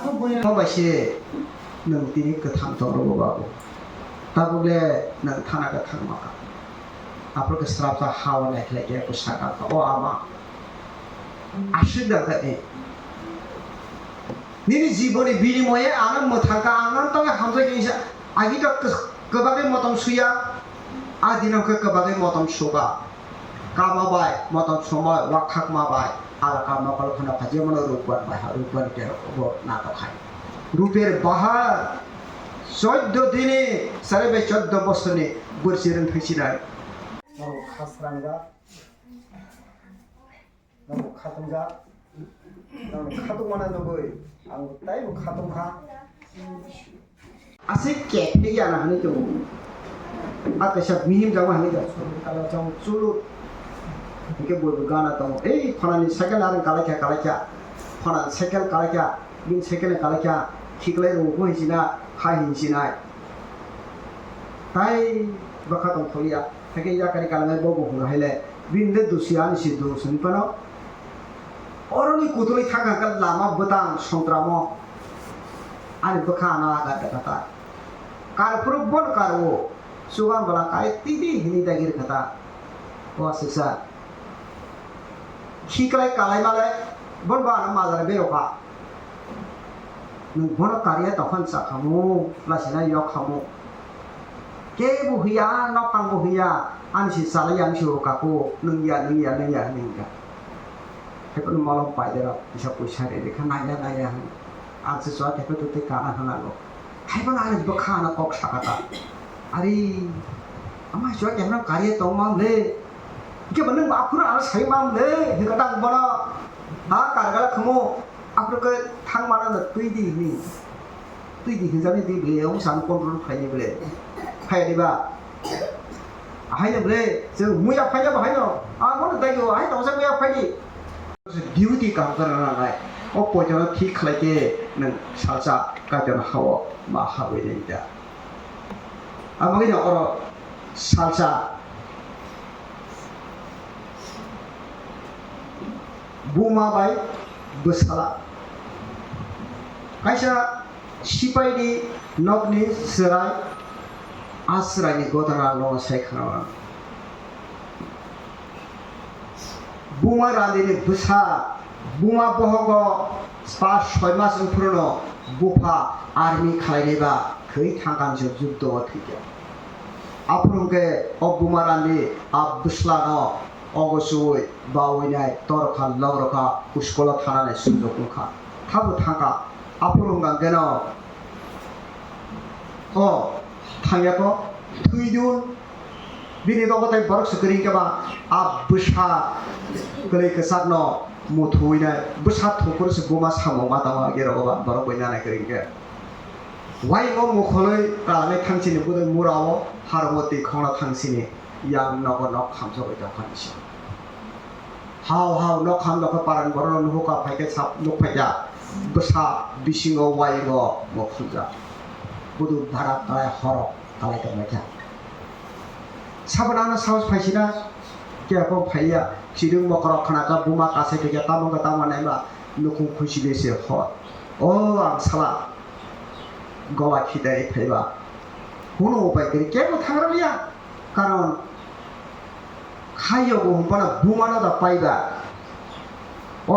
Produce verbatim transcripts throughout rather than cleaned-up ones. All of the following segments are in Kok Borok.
Omo bai se nwng tini kwthang tongo bo babu. Tabuk le nwng thana kwthang maka. Aphuru khe srapsa ha-o naikhlai khe bwsa kha o ama. Aswk da khe ni. Nini jiboni binimoye ano mwthang kha, ang nang tongwi hamjak khe sa. Agi to kwbagwi motom suya, a dino khe kwbagwi motom suka. Kama bai, motom somoi, wakhakma bai, alaka mokol phano kha, jemon rukban bai ha, rukban ke bo natok hai. Ruper bahar, choddo dini, sare bai choddo bosorni, borsi rwng thangsinai. Norok khasrangjak, norok khatungjak, norok khatungmana nugui, ang taibo khatungkha. Aswk kephe ya na hinwi tongo. A kaisa mihim jagma hinwi tongo. Kala chong chulu. Hingke bo bo gana tongo. Ei, phanani cycle narang kalaikha, kalaikha. Phanani cycle kalaikha. Bini cycle ni kalaikha. Khiklai rwo bo hinsinai, hai hinsinai. Tai bwkha tongthokya. Hake yakari kalangai bo bo hwnga haile. Bini le dusi ani si dusi hinphano. Oroni kutulwi thangkha khe lama bwtang songtramo ani bwkha ana aga dakata. Kar phuru bono kar o chuban bwla kai tidi hinwi dagi rwkha ta. O aswksa khiklai kalai malai bon ba ano majra berokha. Nwng bono kariya tongphani chakhamu, lasina yokkhamu. Kebo hiya, nokhangbo hiya, ani se chalai yang se o kaku, nwng ya, nwng ya, nwng ya, nwng ya. Haiphano malom paide rok, kisa puisa rede kha, naiya, naiya hwn. Ang se chwla thaiphai twi twi kana hwnago. Haiphano ani bwkha ano kok sakata. Ari, ama chwla kephano kariya tongma le. Hwnkhe bo nwng aphuru ano sai ma le, hwnkhe ta bono. Ha, kargala khumu. Aphuru khe thang mana no twi di hini. Twi di hinjani di ble, o san control phaini ble. Phai di ba. Ahai no ble, je muya phai ba hai no. A mo dai go, hai tongsa muya phai di. Duty kam kana na nai. O poito no thik khlai khe nwng salsa kaitor hao ma hawi ni da. Abagwi no oro salsa buma bai bwsala. Kaisa sipai ni nokni chwrai, a chwraini gotara no sai khna. Buma randini bwsa, buma bohogo pas soi mas wngphruno bupha army khlainai ba thwi thangkang se juddo o thwikha. Aphuru hwnkhe o buma randi a bwslano ogo chuwi bawi nai torkha logrokha school o thanani sujok wngkha. Thabo thangkha. Aphuru hwnkha geno o thangyako thwidun. Bini nogo tei borok se kwrwi khe ba a bwsa kwrwi kwchakno muthuwi nai bwsa thuphuru se buma samung ma tangma age rogo ba borok bai nanai kwrwi khe. Wai o mukholwi kalangwi thangsini budui mura o harmo twi khongno thangsini yang nogo nok khamjagwi tongkha ni se. Hao hao nok kham dokha parang borok no nuhukha phaikhe sap nuk phaikha bwsa bisingo wai o mukhunjak. Budu bharat talai horok. Kalai tongmai kha. Saboni ano sahos phaisina, kebo phaiya, chidung mokorok khna kha, buma kasai phaikha, tamo wngkha, tamo naima, nukhung khuisi de se hor. O ang sala, gola khitai phaiba. Hunu upai kwrwi, kebo thangraliya. Karon, khayogo hwnphano bumano da paiba. O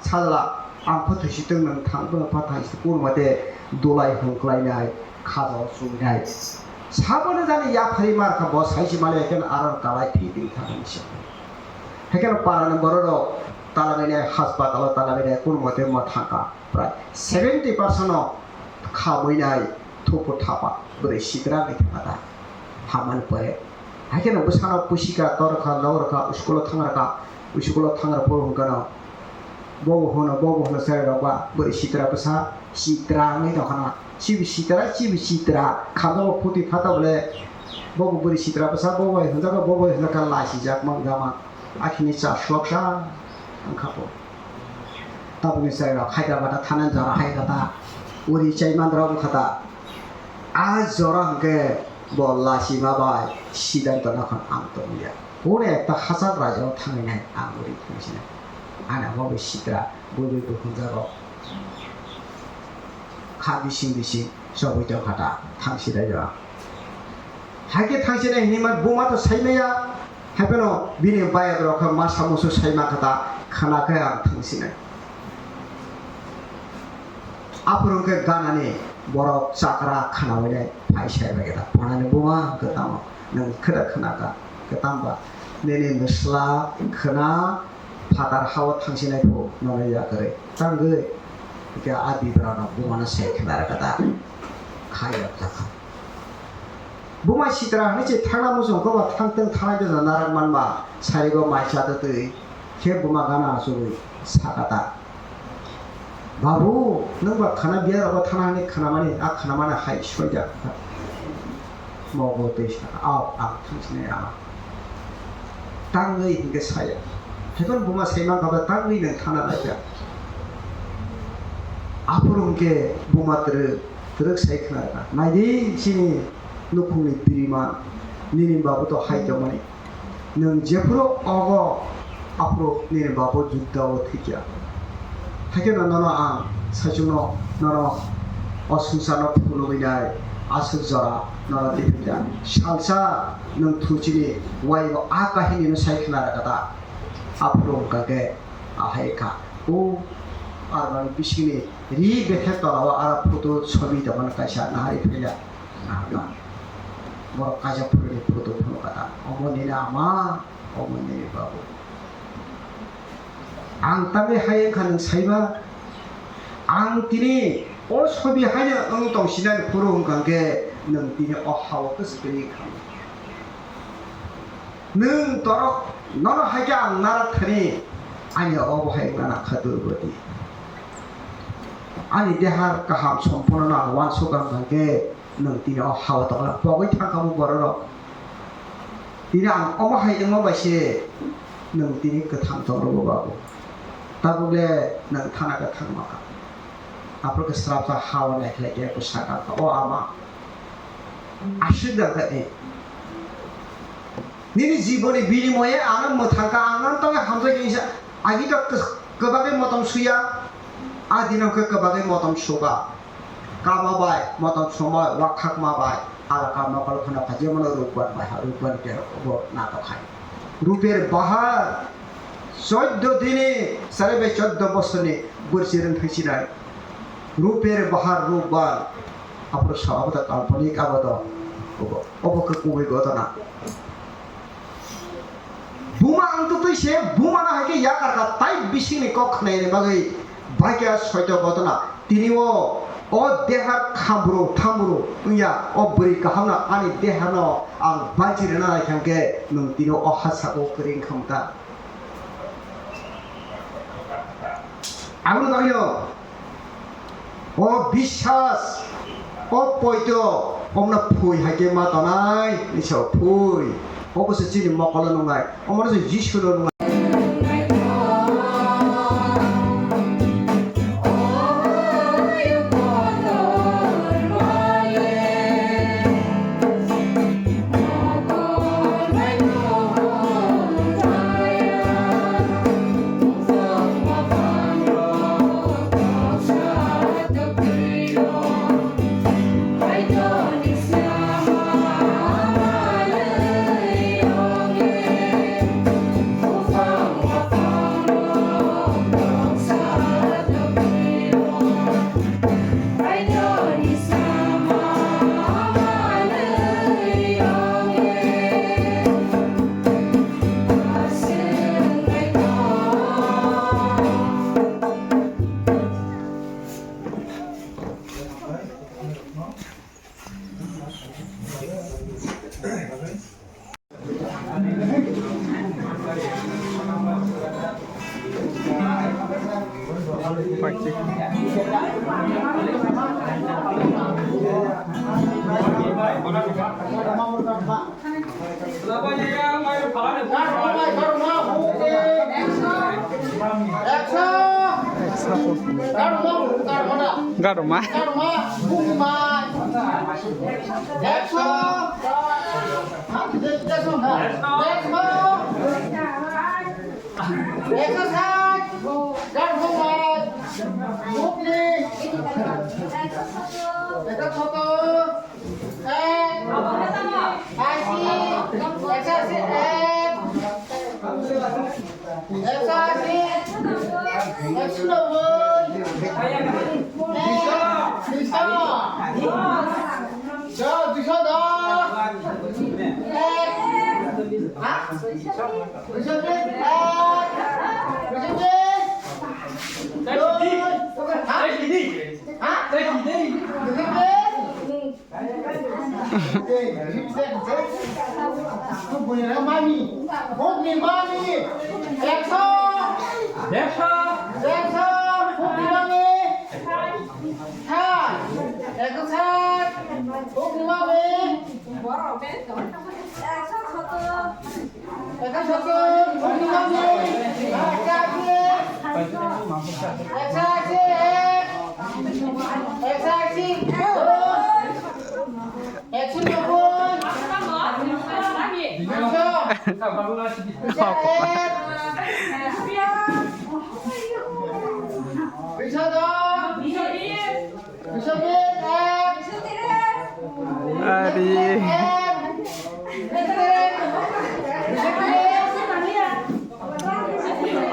sajla, ang pha thwisi tong nang thang, bono pha thangsi tong, kurma de dulai hung klainai, khajo chungnai. Saboni jani yaphari mar kha, bo saisi male khe aro kalai thwi thwi thangni se. Hekhe parani bororok talabainai, haspatalo talabainai, kurma de ma thangkha. Prai seventy percent no khamwi nai thupu thapa bwrwi sitra wngwi thangkha ta. Hamani pore. Haikhe no bwsano pusika, torkha, logrokha, school o thangrokha, school o thangrokha hwnkhe no. Bobo hwno, bobo hwno chwrairok ba bwrwi sitra bwsa sitra wngwi tongkha na. Chibi sitra, chibi sitra. Khamjabo phuti phata bole. Bobo bwrwi sitra bwsa, bobo bai hwnjakha, bobo bai hwnjakha, laisijak man gama. Akhini cha swksa wngkha bo. Tabukni chwrairok Hyderabad-o thanani jora hai kha ta, uri chai mandra wng kha ta. A jora hwnkhe bo lachima bai siddhanto nakhon ang tongya. Kune ekta hachal raijao thangwi nai ang uri thangsinai. Ani abo bai sitra, bui bui bui hwnjago. Kha bising bising chobwi tong kha ta, thangsinai jora. Hai khe thangsinai hinwi man buma to sai maya, hai phano bini bayat rok khe masa musu sai ma kha ta, khna khe ang thangsinai. Aphuru khe ganani borok chakra khna bai nai phai sai bai khe ta, phanani buma hwnkhe tamo nwng khe da khna kha, khe tamo ba nini nwsla khna phatar hao thangsinai phu nono yakarwi tangwi, hwnkhe a bibrano bumano sai khna rwkha da, kha yak jakha. Buma sitra hwnwi se thangna muchung khe ba thang tong thanai jora narak manma sarigo mai cha twi khe buma gana achugwi sakha ta, "Babu, nwng ba khana biya rogo thana hwnwi khnamani, a khnamani hai soijak." Mogo twi sakha, "Ao, ang thangsinai ama." Tangwi hinkhe saya. Haiphano buma sai mankha ba tangwi nwng thana laijak. Aphuru hinkhe buma twrwk, twrwk sai khna rwkha, "Naidi chini nukhungni birima, nini babu to hai tongmani." Nwng jephuru ogo, aphuru nini babu juddao thwikya. Haikhe no nono ang saichungno nono o swngcharno phunugwi nai aswk jora nono tiphikya. Salsa nwng thuchini waibo a kahinino sai khna rwkha ta. Aphuru wngkha khe ahai kha. O arwani bisingni ri bethe torao ara photo sobi tongmani kaisa nahari phaila. Nahar borok kaisa phuruni photo phunukha ta. Omo nini ama, omo nini babu. Ang tamni hai wngkha nwng saiba. Ang tini o sobi haino wng tong sinani phuru wngkha hwnkhe nwng tini o hao kwchwtwi wngkha. Nwng torok nono hai khe ang narak thani ani obo hai wngna nakha durgoti. Ani deha kaham sompono no ang uansukha wngkha hwnkhe nwng tini o hao tongla pogwi thangkha bo bororok. Tini ang omo hai wngma bai se nwng tini kwthang tongrwgo babu. Tabukle nwng thana kwthang mankha. Aphuru khe srapsa hao naikhlai khe bwsakha, "O ama, aswk da khe ni? Nini jiboni binimoye ano mwthangkha, ang nang tongwi hamjak khe isa, agi to kwbagwi motom suya, a dino khe kwbagwi motom suba." Kama bai, motom somoi, wakhakma bai, alaka mokol kheno kha, jemon rukban bai, rukban ke bo natok hai. Ruper bahar, choddo dini, sare bai choddo bosorni borsi rwng thai sinai. Ruper bahar, rukban, aphuru sa abo to kalponik, abo to obo, obo khe kubui ghotona. Buma ang twi se buma no hai khe yakar kha, tai bisingni kok khnaini bagwi bai khe soito ghotona. Tini o, o deha khambru thambru wngya, o bwrwi kaham no ani deha no ang bachi rwna nai kha hwnkhe nwng tini o ha saka o kwrwi wngkha mwta. Aboni bagwino o biswas, o poito, omno phui hai khe ma tonai, nisa phui. Obo se chini mokolo nungnai, omo se Jisu no nungnai. Garma. সত্তর, এক, আশি, একশো আশি, এক, একশো আশি, একশো নব্বই, এক, দুইশো, দুইশো দশ, এক, হ্যাঁ? দুইশো বিশ, এক, দুইশো বিশ, দুই, হ্যাঁ? হ্যাঁ? দুইশো বিশ, এই, রিপ দেখ, দেখ। খুব বুঝে না, মানি। ভোগনি মানি। একশো। দেড়শো। দেড়শো। ভোগনি মানি। ষাট। একশো ষাট। ভোগনি মানি। একশো সত্তর, একশো আশি, একশো আশি এক, একশো আশি দুই, একশো নব্বই, দুইশো, দুইশো এক, দুইশো দশ, দুইশো বিশ এক, Ari.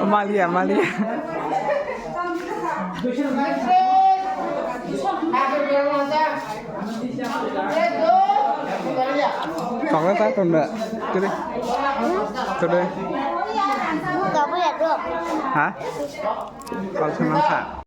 Malia, Malia. Tongna ta tongna. Tuli. Tuli. Buka buya dong. Ha? Kal semansa.